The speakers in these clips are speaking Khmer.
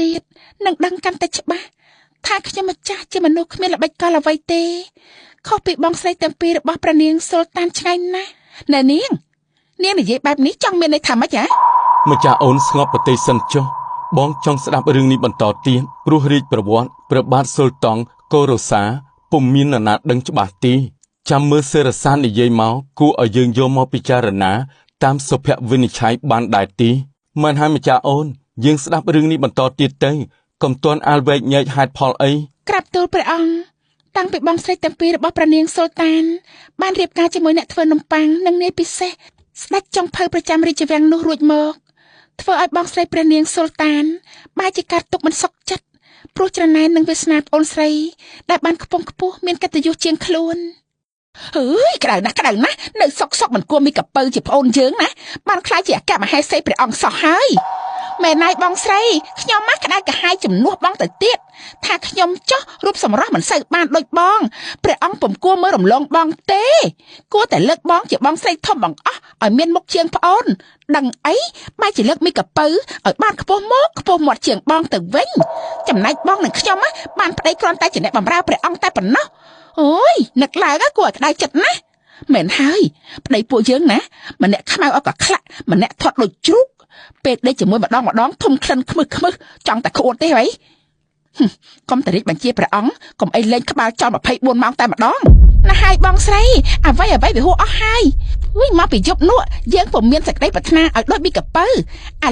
ទៀតនឹងដឹងកាន់តែច្បាស់ថាខ្ញុំម្ចាស់ជាមនុស្សគ្មានល្បិចកលអ្វីទេខុសពីបងស្រីទាំងពីររបស់ព្រះនាងសុលតានឆ្ងាយណាស់ណែនាងនាងនិយាយបែបនេះចង់មានន័យថាម៉េចហ៎ ម្ចាស់អូនស្ងប់ប្រទេសសិនចុះបងចង់ស្ដាប់រឿងនេះបន្តទៀតព្រោះរាជប្រវត្តិព្រះបាទសុលតង់កូរ៉ូសាពុំមាននរណាដឹងច្បាស់ទេចាំមើលសេរសាននិយាយមកគួរឲ្យយើងយកមកពិចារណាតាមសុភវិនិច្ឆ័យបានដែរទេមែនហើយម្ចាស់អូនយើងស្ដាប់រឿងនេះបន្តទៀតទៅកុំទាន់អាលវែកញែកហេតុផលអី ក្រាបទូលព្រះអង្គតាំងពីបងស្រីទាំងពីររបស់ព្រះនាងសុលតានបានរៀបការជាមួយអ្នកធ្វើនំប៉័ងនិងនាយពិសេសស្ដេចចុងភៅប្រចាំរាជវាំងនោះរួចមកធ្វើឲ្យបងស្រីព្រះនាងសុលតានបែរជាកាត់ទុកមិនសុខចិត្តព្រោះច្រណែននឹងវាសនាប្អូនស្រីដែលបានខ្ពង់ខ្ពស់មានកិត្តិយសជាងខ្លួនអើយក្តៅណាស់ក្តៅណាស់នៅសុកសុកមិនគួរមានកពៅជាប្អូនយើងណាបានខ្លាចជាអគ្គមហេសីព្រះអង្គសោះហើយមែនហើយបងស្រីខ្ញុំមកក្តៅក្រហាយជំនួសបងទៅទៀតថាខ្ញុំចោះរូបសម្រស់មិនសូវបានដូចបងព្រះអង្គពុំគួរមើលរំលងបងទេគួរតែលើកបងជាបងស្រីធំបង្អស់ឲ្យមានមុខជាងប្អូនដឹងអីបែរជាលើកមីកពៅឲ្យបានខ្ពស់មកខ្ពស់មាត់ជាងបងទៅវិញចំណែកបងនិងខ្ញុំបានប្តីគ្រាន់តែជាអ្នកបម្រើព្រះអង្គតែប៉ុណ្ណោះអូយនឹកឡើងគួរឲ្យក្តៅចិត្តណាស់មែនហើយប្តីពួកយើងណាម្នាក់ខ្មៅឲ្យក៏ខ្លាក់ម្នាក់ធាត់ដូចជ្រូកពេលដេកជាមួយម្ដងម្ដងធំក្លិនខ្មឹសខ្មឹសចង់តែក្អួតទេហីកុំតែរាជបញ្ជាព្រះអង្គកុំអីលេងក្បាលចោល24ម៉ោងតែម្ដងណាហើយបងស្រីអ្វីអ្វីវាហួសអស់ហើយវិញមកពីយប់នោះយើងពុំមានសេចក្តីប្រាថ្នាឲ្យដូចមីកពៅឥ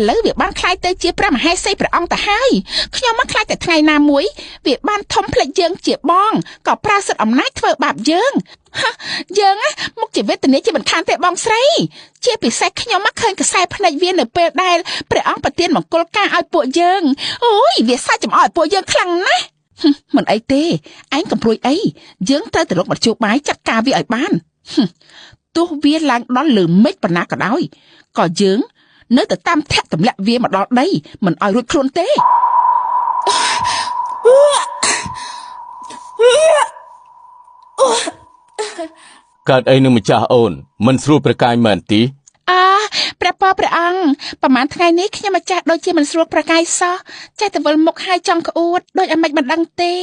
ឡូវវាបានคล้ายទៅជាព្រះមហេសីព្រះអង្គទៅហើយខ្ញុំមកខ្លាចតែថ្ងៃណាមួយវាបានធំផ្លេចយើងជាបងក៏ប្រើសិទ្ធិអំណាចធ្វើបាបយើងយើងមុខជាវេទនាជាមិនខានទេបងស្រីជាពិសេសខ្ញុំមកឃើញខ្សែភ្នែកវានៅពេលដែលព្រះអង្គប្រទានមង្គលការឲ្យពួកយើងអូយវាសាច់ចំអកឲ្យពួកយើងខ្លាំងណាស់មិនអីទេឯងកំព្រួយអីយើងត្រូវតែរកមធ្យោបាយចាត់ការវាឲ្យបានទោះវាឡើងដល់លើមេឃប៉ុណ្ណាក៏ដោយក៏យើងនៅតែតាមធាក់ទម្លាក់វាមកដល់ដីមិនឲ្យរួចខ្លួនទេ កើតអីនឹងម្ចាស់អូនមិនស្រួលប្រកាយមែនទីអើព្រះពរព្រះអង្គប្រហែលថ្ងៃនេះខ្ញុំម្ចាស់ដូចជាមិនស្រួលប្រកាយសោះចេះតែវិលមុខហើយចង់ក្អួតដូចអាម៉េចមិនដឹងទេ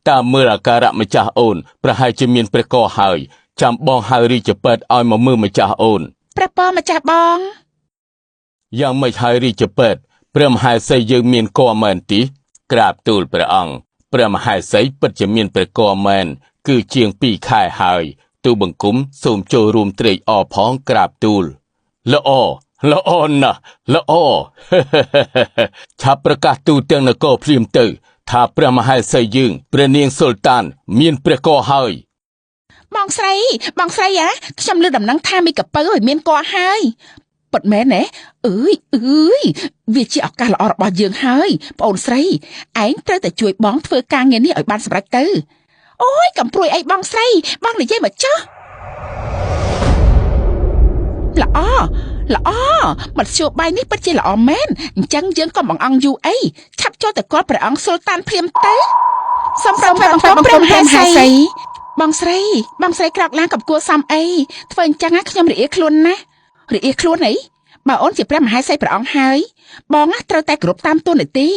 តាមមើលអាការៈម្ចាស់អូនប្រហែលជាមានព្រះកហើយចាំបងហៅរាជពេទ្យឲ្យមកមើលម្ចាស់អូនព្រះពរម្ចាស់បងយ៉ាងម៉េចហើយរាជពេទ្យព្រះមហេសីយើងមានកមែនទីក្រាបទូលព្រះអង្គព្រះមហេសីពិតជាមានព្រះកមែនគឺជាង2ខែហើយទូបង្គំសូមចូលរួមត្រេកអរផងក្រាបទូលល្អល្អណាស់ល្អឆាប់ប្រកាសទូទាំងនគរភ្លាមទៅថាព្រះមហេសីយើងព្រះនាងសុលតានមានព្រះកហើយបងស្រីបងស្រីហ៎ខ្ញុំលើដំណឹងថាមីកពៅឲ្យមានកហើយពិតមែនទេអើយអើយវាជាឱកាសល្អរបស់យើងហើយប្អូនស្រីឯងត្រូវតែជួយបងធ្វើការងារនេះឲ្យបានសម្រេចទៅអូយកំព្រួយអីបងស្រីបងនិយាយមកចុះល្អល្អមធ្យោបាយនេះពិតជាល្អមែនអញ្ចឹងយើងក៏បង្អង់យូរអីឆាប់ចូលទៅគាល់ព្រះអង្គសុលតានភ្លាមទៅសូមប្រពន្ធព្រះមហេសីបងស្រីបងស្រីក្រោកឡើងកំគួរសំអីធ្វើអញ្ចឹងខ្ញុំរអៀខ្លួនណាស់រអៀខ្លួនអីបើអូនជាព្រះមហេសីព្រះអង្គហើយបងត្រូវតែគោរពតាមទូនាទី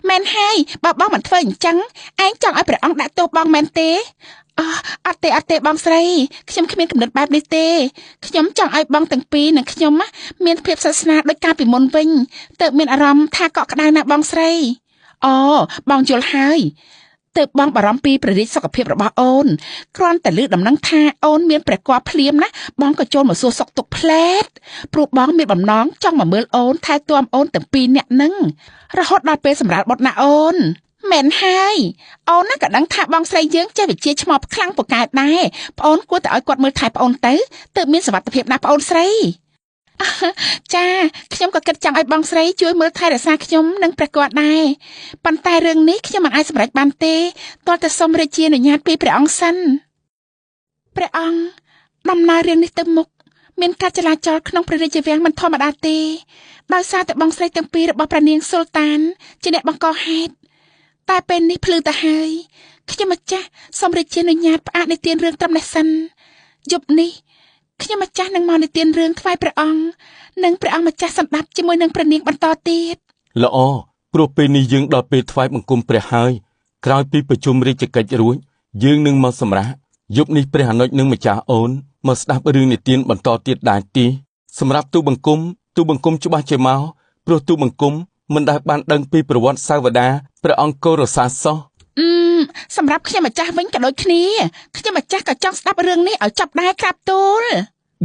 មែនហើយបើបងមិនធ្វើអញ្ចឹងឯងចង់ឲ្យព្រះអង្គដាក់ទោសបងមែនទេអត់ទេអត់ទេបងស្រីខ្ញុំគ្មានគំនិតបែបនេះទេខ្ញុំចង់ឲ្យបងទាំងពីរនិងខ្ញុំមានភាពស្និទ្ធស្នាលដូចកាលពីមុនវិញទើបមានអារម្មណ៍ថាកក់ក្ដៅណាស់បងស្រីអូបងយល់ហើយទើបបងបារម្ភពីព្រះរាជសុខភាពរបស់អូនគ្រាន់តែឮដំណឹងថាអូនមានព្រះកភ្លាមណាបងក៏ចូលមកសួរសុខទុក្ខផ្លែតព្រោះបងមានបំណងចង់មកមើលអូនថែទាំអូនទាំងពីរនាក់នឹងរហូតដល់ពេលសម្រាលបុត្រណាអូនមែនហើយអូនណាក៏ដឹងថាបងស្រីយើងចេះវិជាឆ្មបខ្លាំងពូកែដែរប្អូនគួរតែឲ្យគាត់មើលថែប្អូនទៅទើបមានសុវត្ថិភាពណាស់ប្អូនស្រីចាខ្ញុំក៏គិតចង់ឲ្យបងស្រីជួយមើលថែរក្សាខ្ញុំនិងព្រះគាត់ដែរប៉ុន្តែរឿងនេះខ្ញុំមិនអាចសម្រេចបានទេទាល់តែសុំរាជាអនុញ្ញាតពីព្រះអង្គសិនព្រះអង្គដំណើររឿងនេះទៅមុខមានការចលាចលក្នុងព្រះរាជវាំងមិនធម្មតាទេដោយសារតែបងស្រីទាំងពីររបស់ព្រះនាងសុលតានជាអ្នកបង្កហេតុតែពេលនេះភ្លឺទៅហើយខ្ញុំម្ចាស់សូមរាជាអនុញ្ញាតផ្អាកនិទានរឿងត្រឹមនេះសិនយប់នេះ ខ្ញុំម្ចាស់នឹងមកនិទានរឿងថ្វាយព្រះអង្គនិងព្រះអង្គម្ចាស់សម្ដាប់ជាមួយនឹងព្រះនាងបន្តទៀត ល្អព្រោះពេលនេះយើងដល់ពេលថ្វាយបង្គំព្រះហើយក្រោយពីប្រជុំរាជកិច្ចរួចយើងនឹងមកសម្រាកយប់នេះព្រះអនុជនិងម្ចាស់អូនមកស្ដាប់រឿងនិទានបន្តទៀតដែរទីសម្រាប់ទូបង្គំទូបង្គំច្បាស់ជាមកព្រោះទូបង្គំមិនដែលបានដឹងពីប្រវត្តិសាវតាព្រះអង្គកោរសាសោះ អឺសម្រាប់ខ្ញុំម្ចាស់វិញក៏ដូចគ្នាខ្ញុំម្ចាស់ក៏ចង់ស្ដាប់រឿងនេះឲ្យចប់ដែរក្រាបទូល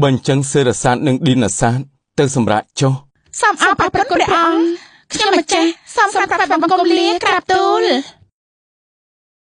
បើអញ្ចឹងសេរសាទនិងឌីនសាទទៅសម្រាកចុះ សូមអរព្រះគុណព្រះអង្គខ្ញុំម្ចាស់សូមក្រាបថ្វាយបង្គំលាក្រាបទូល។